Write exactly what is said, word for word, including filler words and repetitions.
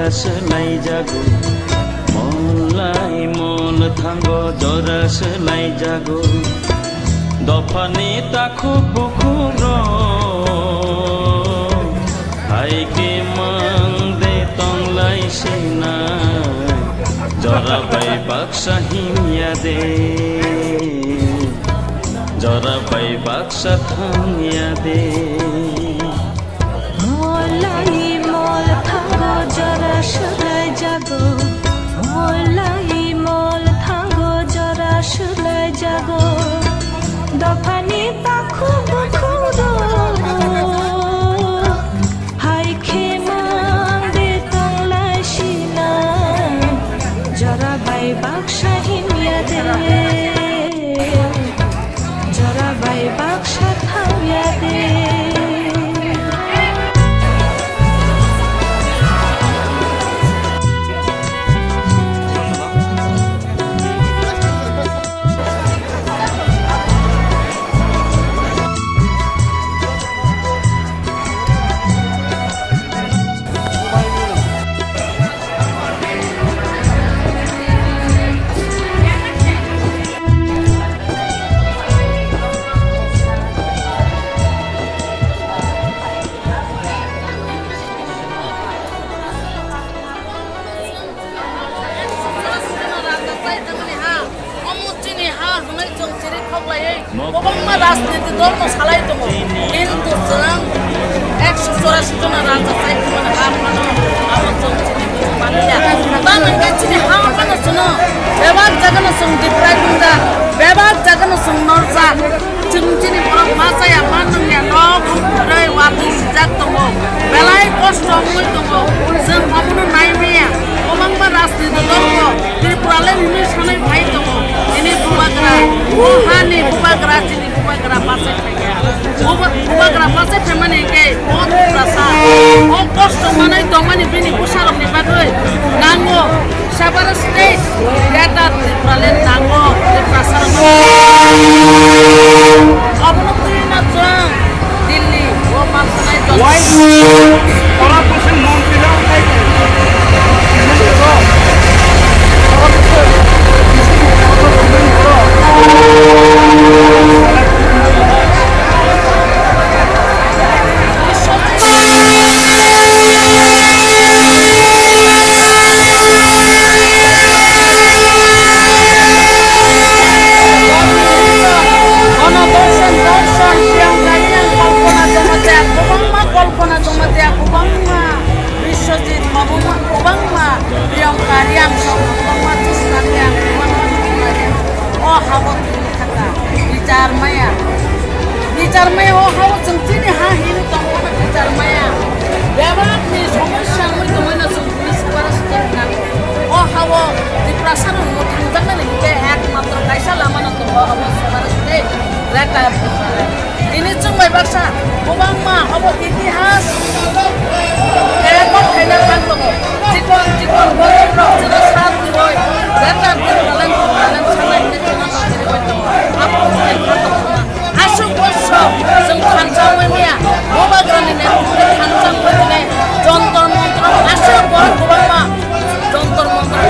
Swlaijago, mol lai mol thango jora swlaijago. Dophani takhuk bukhuk rok, hai khe mang de tong lai sinai, jora bai baksa himya de, jora bai baksa thangya de. Mol lai mol thango jora swlaijago, mol lai mol thango jora swlaijago. Dophani takhuk bukhuk rok, hai khe mang de tong lai sinai, jora bai baksa himya de. Jora bai baksa thangya de. Omo chini ha hwnwi chwng chiri khoklaiwi kwbangma rajniti dolno salai tongo. Kintu chwng ekso chorasi jona raja chai thangmani ha phano abo chwng chini manya. Tamo hwnkhe chini ha phano chwngno bebak jagano chwng deprive wngjak, bebak jagano chwng norjak. Chwng chini borok ma chaya, ma nungya, nok kwrwi watwi sijak tongo, belai kosto wngwi tongo. Chwng obono nai maya, kwbangma rajniti dol bo Tripura le hinwi sanwi phai tongo. Nini bubagra, o hani bubagra, chini bubagra bachai phaiya. Buba-, bubagra bachai phaimani hwnkhe o Tiprasa, o kosto manwi tongmani bini bwsarokni bagwi nango. Separate state, Greater Tipraland nango, Tiprasa rok. Obono twi no chwng Delhi o mansanai jol. Why? Ora pusin montri na utai. Ono dorson, dorson, Priyanka, Riang, Kalpana, Jamatia, kwbangma Kalpana, Jamatia, kwbangma Biswajit, kwbangma, kwbangma Priyanka, Riang, kwbangma Jyotsna, Riang, kwbangma Jyotsna, Riang. O habo Bichar maya. Bichar maya o hao chwng chini ha hino tongphano bichar maya. Bebakni somosya wngwi tongmano chwng police forest khe nango. O hao Tiprasa rok mwthangjaknani hinkhe ekmatro kaisa lamano tongo, obo forest tei Greater Tipraland. Tini chwng bai baksa kwbangma obo itihas record khaina thang tongo. Chikon chikon borok rok chwngno sal twiwi Greater Tipraland, Tipraland sanai hinwi chwngno Aswk bosor chwng thansa wngwi maya, Bubagrani netrikte thansa wngwi tini Jontor Montor aswk borok kwbangma Jontor Montor